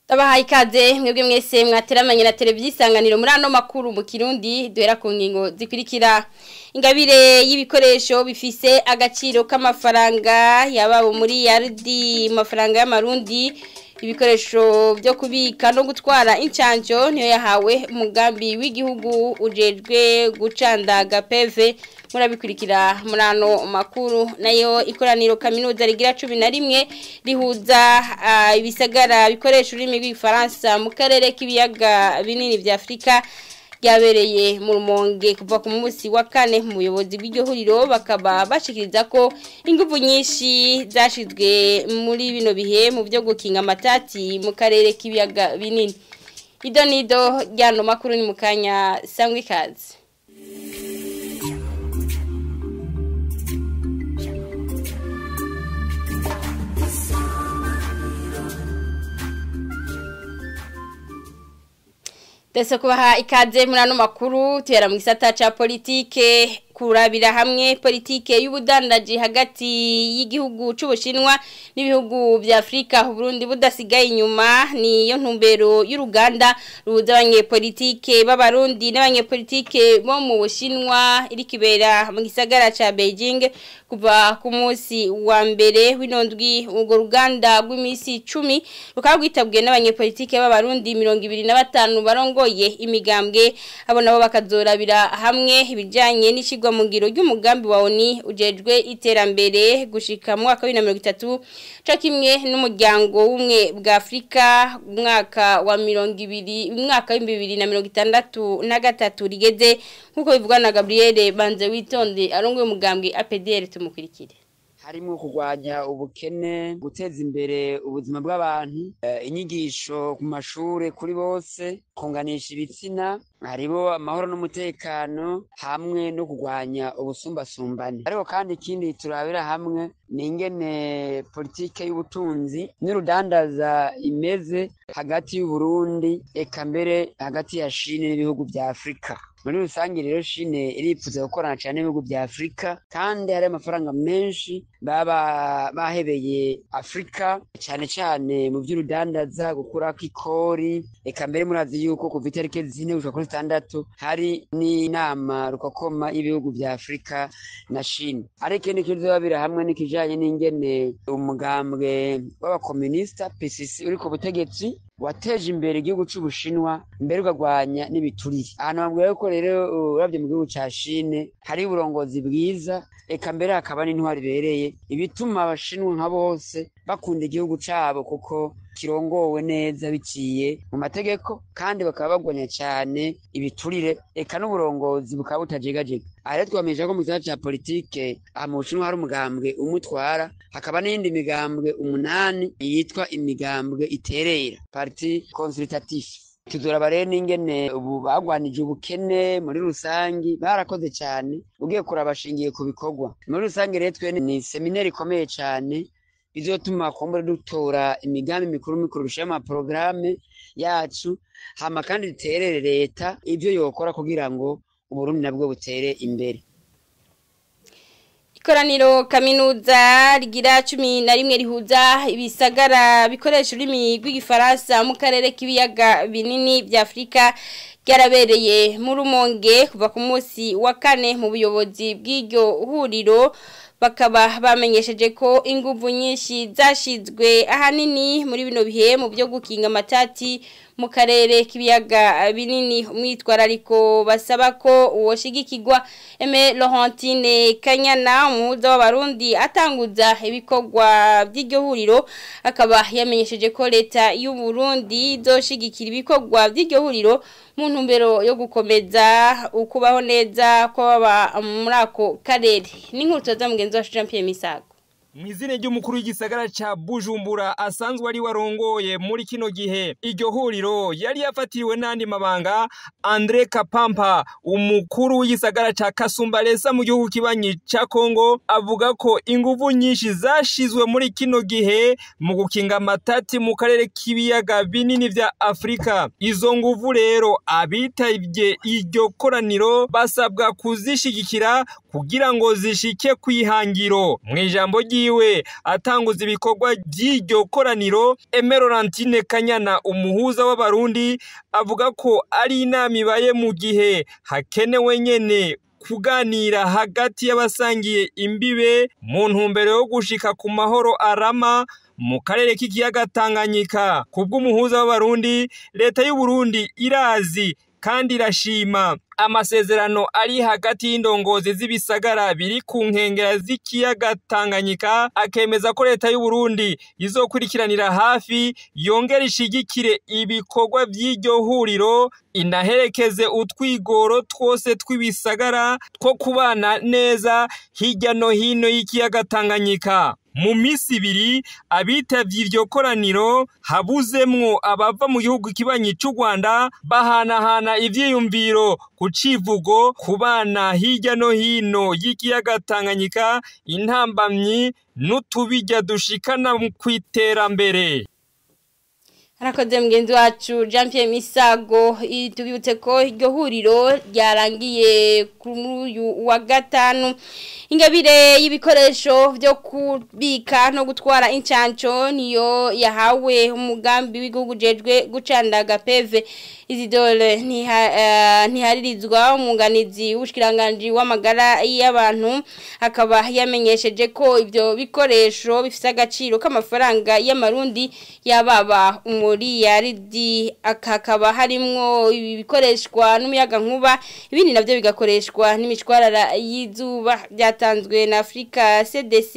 Tabahaye ikaze mwebwe mwese mwateramanye na televiziyo Isanganiro muri ano makuru mu Kirundi duhera ku ngingo zikurikira. Ingabire y'ibikoresho bifise agaciro k'amafaranga yababo muri yardi mafaranga y'amarundi, ibikoresho byo kubika no gutwara incanco niyo yahawe umugambi w'igihugu ujejwe gucandaga PV. Murabikurikira muri ano makuru. Nayo ikoraniro kaminuza rigira 11 rihuza ibisagara bikoresha ururimi rw'igifaransa mu karere k'ibiyaga binini vya Afrika ryabereye mu Rumonge kuva ku munsi wa kane. Mu buyobozi bw'iryo huriro bakaba bashikiriza ko inguvu nyinshi zashizwe muri bino bihe mu byo gukinga amatati mu karere k'ibiyaga binini. Ido nido ryano makuru ni mukanya sangwe ikaze. Dese kubaha ikaze muri ano makuru tuhera mu gisata ca politike, kurabira hamwe politike y'ubudandaji hagati y'igihugu c'Ubushinwa n'ibihugu vya Afrika, Burundi budasigaye inyuma. Niyo ntumbero y'uruganda ruhuza abanyepolitike b'Abarundi n'abanyepolitike bo mu Bushinwa iri kibera mu gisagara ca Beijing kuva ku munsi wa mbere w'inondwi. Urwo ruganda rw'imisi 10 rukaba rwitabwe n'abanyepolitike b'Abarundi 25 barongoye imigambwe, abo nabo bakazorabira hamwe ibijanye n'ishigwa mu ngiro ry'umugambi wa ONU ujejwe iterambere gushika mu mwaka wa 2030 ca kimwe n'umuryango w'umwe bwa Afrika mwaka wa 20 mwaka wa 2063 rigeze, nkuko bivugwa na Gabriel Banze Witonde arongoye umugambwe APDR. Tumukurikire. Harimo kurwanya ubukene, guteza imbere ubuzima bw'abantu, inyigisho ku mashure kuri bose, kunganisha ibitsina, haribo amahoro n'umutekano hamwe no kurwanya ubusumbasumbane. Ariko kandi ikindi turabira hamwe ni ingene politike y'ubutunzi n'urudandaza imeze hagati y'u Burundi eka mbere hagati ya Chine n'ibihugu vya Afrika. Muri rusange rero Chine iripfuza gukorana cyane n'ibihugu vya Afrika, kandi hari amafaranga menshi baba bahebeye Afrika cyane cyane mu by'urudandaza, gukurako ikori, eka mbere murazi yuko kuva itariki 4 gushika kuri 6 hari n'inama rukokoma y'ibihugu vya Afrika na Chine. Ariko ikindi kizobabira hamwe n'ikijanye n'ingene umugambwe w'abakomunista PCC uri ku butegetsi wateje imbere igihugu c'Ubushinwa mbere ukagwanya n'ibiturire. Ahantu bambwira yuko rero uravye mu gihugu ca Chine hari uburongozi bwiza, eka mbere hakaba n'intwari ibereye, ibituma abashinwa nka bose bakunda igihugu cabo kuko kirongowe neza biciye mu mategeko, kandi bakaba bagwanya cyane ibiturire eka n'uburongozi bukaba butajegajega. Aha rero twamenyesha ko mu gisata ca politike aha mu Bushinwa hari umugambwe umutwara, hakaba n'iyindi migambwe 8 yitwa imigambwe iterera, parti consultatif. Tuzoraba rero n'ingene ubu bagwanije ubukene muri rusangi, barakoze cyane ugiye kurabashingiye ku bikorwa. Muri rusangi rero twe ni seminaire ikomeye cyane bizotuma kumbura dutora imigambi mikuru mikuru dushira mu programme yacu, hama kandi duterere leta ivyo yokora kugira ngo Uburundi nabwo butere imbere. Ikoraniro kaminuza rigira 11 rihuza ibisagara bikoresha ururimi rw'igifaransa mu karere k'ibiyaga binini vya Afrika ryarabereye mu Rumonge kuva ku munsi wa kane. Mu buyobozi bw'iryo huriro bakaba bamenyesheje ko inguvu nyinshi zashizwe ahanini muri bino bihe mu byo gukinga amatati mu karere k'ibiyaga binini. Umwitwarariko basaba ko uwoshigikirwa Aime Laurentine Kanyana umuhuza w'Abarundi atanguza ibikorwa by'iryo huriro, akaba yamenyesheje ko leta y'u Burundi izoshigikira ibikorwa by'iryo huriro mu ntumbero yo gukomeza ukubaho neza kw'ababa muri ako karere. N'inkuru tuza mugenzi wacu Jean Pierre Misago. Mwizine ry'umukuru w'igisagara ca Bujumbura asanzwe ari warongoye muri kino gihe iryo huriro yari yafatiriwe n'andi mabanga, Andre Kapampa umukuru w'igisagara ca Kasumbalesa mu gihugu kibanyi ca Kongo, avuga ko inguvu nyinshi zashizwe muri kino gihe mu gukinga amatati mu karere k'ibiyaga binini vya Afrika. Izo nguvu rero abitavye iryo koraniro basabwa kuzishigikira kugira ngo zishike kwihangiro. Mu ijambo ryiwe atanguza ibikorwa by'iryo koraniro, Emerantine Kanyana umuhuza w'abarundi avuga ko ari inama ibaye mu gihe hakenewe nyene kuganira hagati y'abasangiye imbibe mu ntumbero yo gushika ku mahoro arama mu karere k'ikiyaga Tanganyika. Kubw'umuhuza w'abarundi, leta y'u Burundi irazi kandi irashima amasezerano ari hagati y'indongozi z'ibisagara biri ku nkengera z'ikiyaga Tanganyika, akemeza ko leta y'u Burundi izokurikiranira hafi yongera ishigikire ibikorwa by'iryo huriro, inaherekeze utwigoro twose tw'ibisagara two kubana neza hirya no hino y'ikiyaga Tanganyika. Mu minsi ibiri abitavye iryo koraniro habuzemwo abava mu gihugu kibanyi c'u Rwanda bahanahana ivyiyumviro ku civugo kubana hirya no hino y'ikiyaga Tanganyika, intambamyi n'utubijya dushikana kw'iterambere. Harakoze mugenzi wacu Jean Pierre Misago. Tubibutse ko iryo huriro ryarangiye kuri uyu wa gatanu. Ingabire y'ibikoresho byo kubika no gutwara incanco niyo yahawe umugambi w'igihugu jejwe gucandaga PV. Isidore ntiharirizwa umwunganizi w'ubushikiranganje w'amagara y'abantu akaba yamenyesheje ko ibyo bikoresho bifite agaciro k'amafaranga y'amarundi yababa muri yaridi, akakaba harimwo ibikoreshwa n'umuyaga nkuba, ibindi navyo bigakoreshwa n'imishwarara y'izuba. Byatanzwe na Africa CDC,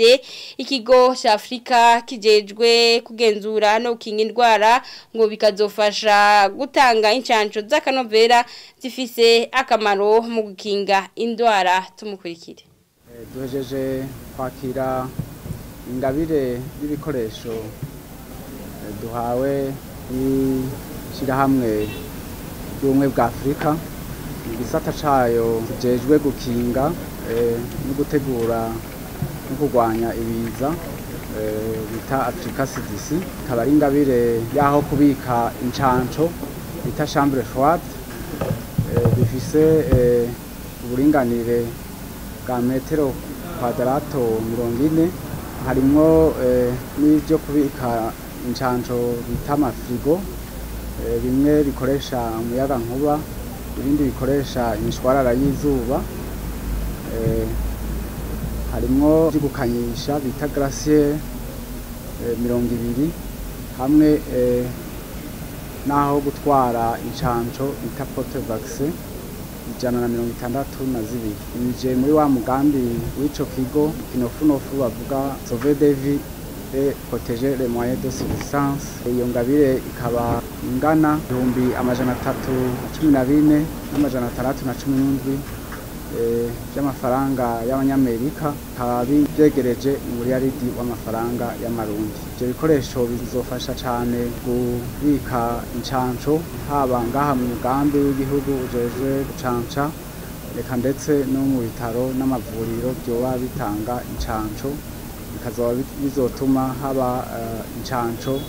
ikigo ca Afrika kijejwe kugenzura no gukinga indwara, ngo bikazofasha gutanga incanco z'akanovera zifise akamaro mu gukinga indwara. Tumukurikire. Duhejeje kwakira ingabire y'ibikoresho duhawe n'ishirahamwe ry'ubumwe bwa Afrika mu gisata cayo kijejwe gukinga no gutegura no kurwanya ibiza bita Africa CDC. Ikaba ari ingabire y'aho kubika incanco bita chambre froide, bifise uburinganire bwa metero kwadrato 40, harimwo n'ivyo kubika incanco bita amafrigo, bimwe bikoresha umuyaga nkuba, ibindi bikoresha imishwarara y'izuba, harimwo gukanyisha bita glacier 20, hamwe naho gutwara incanco bita porte vaccin 162. Bije muri wa mugambi w'ico kigo kinofunofu bavuga sauver des vies et protéger les moyens de subsistance. Iyo ngabire ikaba ingana 314,617 by'amafaranga y'abanyamerika, bikaba byegereje umuriyaridi w'amafaranga y'amarundi. Ivyo bikoresho bizofasha cane kubika incanco haba ngaha mu mugambi w'igihugu ujejwe gucanca, reka ndetse no mu bitaro n'amavuriro vyoba bitanga incanco, bikazoba bizotuma haba incanco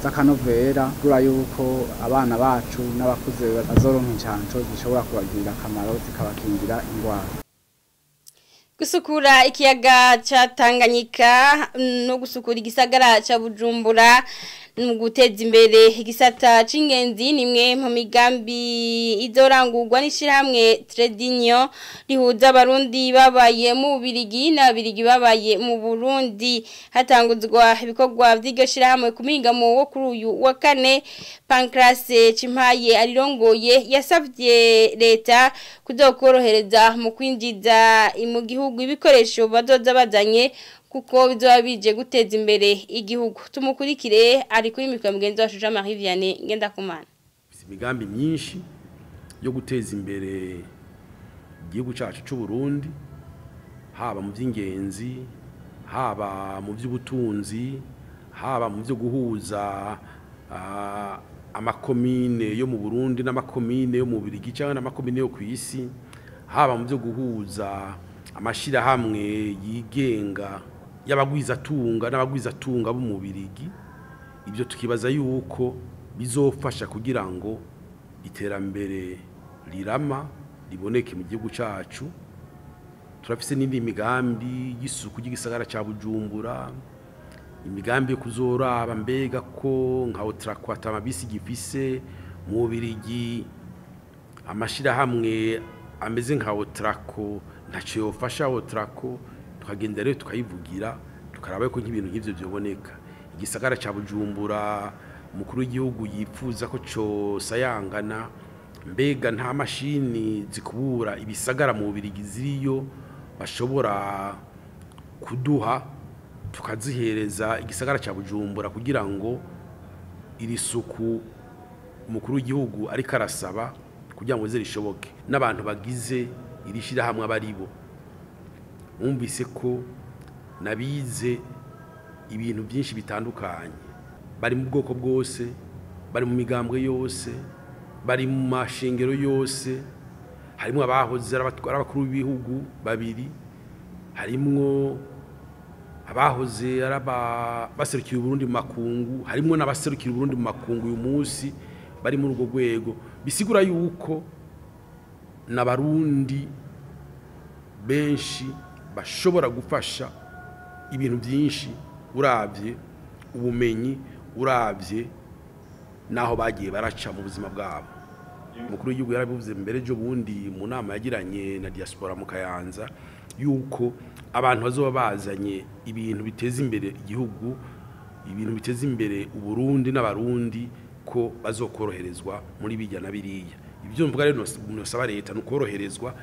z'akanovera, gura yuko abana bacu n'abakuze bazoronka incanco zishobora kubagirira akamaro zikabakingira indwara. Gusukura ikiyaga ca Tanganyika no gusukura igisagara ca Bujumbura mu guteza imbere igisata c'ingenzi nimwe mu migambi izorangurwa n'ishirahamwe Tradinio rihuza abarundi babaye mu Bubirigi n'ababirigi babaye mu Burundi. Hatanguzwa ibikorwa vy'iryo shirahamwe ku mihingamo wo kuri uyu wa kane. Pancras Cimpaye arirongoye yasavye leta kuzokorohereza mu kwinjiza mu gihugu ibikoresho bazoza bazanye, kuko bizoba bije guteza imbere igihugu. Tumukurikire ari kuri mikoro mugenzi wacu Jean Marie Vianney Ngendakumana. Imigambi myinshi yo guteza imbere igihugu cyacu cy'u Burundi, haba mu by'ingenzi, haba mu by'ubutunzi, haba mu byo guhuza amakomine yo mu Burundi n'amakomine yo mu Bubiligi cyangwa n'amakomine yo ku isi, haba mu byo guhuza amashirahamwe yigenga y'abagwizatunga n'abagwizatunga bo mu Bubiligi. Ibyo tukibaza yuko bizofasha kugira ngo iterambere rirama riboneke mu gihugu cyacu, Turafise n'indi migambi y'isuku ry'igisagara ca Bujumbura, imigambi yo kuzoraba mbega ko nka Otraco amabisi gifise mu Bubirigi, amashirahamwe ameze nka Otraco ntaco yofasha Otraco, tukagenda rero tukayivugira, tukaraba ko nk'ibintu nk'ivyo vyoboneka. Igisagara ca Bujumbura umukuru w'igihugu yipfuza ko cosayangana, mbega nta mashini zikubura ibisagara mu Bubirigi ziriyo bashobora kuduha tukazihereza igisagara ca Bujumbura kugira ngo iri suku umukuru w'igihugu ariko arasaba kugira ngo zirishoboke. N'abantu bagize iri shirahamwe abaribo mwumvise ko nabize ibintu byinshi bitandukanye, bari mu bwoko bwose, bari mu migambwe yose, bari mu mashengero yose, harimo abahoze ari abakuru b'ibihugu babiri, harimwo abahoze ari baserukiye Uburundi mu makungu, harimwo n'abaserukiye Uburundi mu makungu uyu munsi bari muri urwo rwego. Bisigura yuko n'abarundi benshi bashobora gufasha ibintu byinshi uravye ubumenyi, uravye naho bagiye baraca mu buzima bwabo. Umukuru w'igihugu yarabivuze mbere ejo bundi mu nama yagiranye na diaspora mu Kayanza yuko abantu bazoba bazanye ibintu biteza imbere igihugu, ibintu biteza imbere Uburundi n'abarundi, ko bazokoroherezwa muri bijya na biriya. Ibyo mvuga rero nosaba leta nukoroherezwa.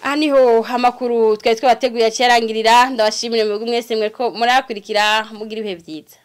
Aha niho amakuru twari twabateguye cyarangirira. Ndabashimire mwebwe mwese mwe ko murakurikira, mugira ibihe byiza.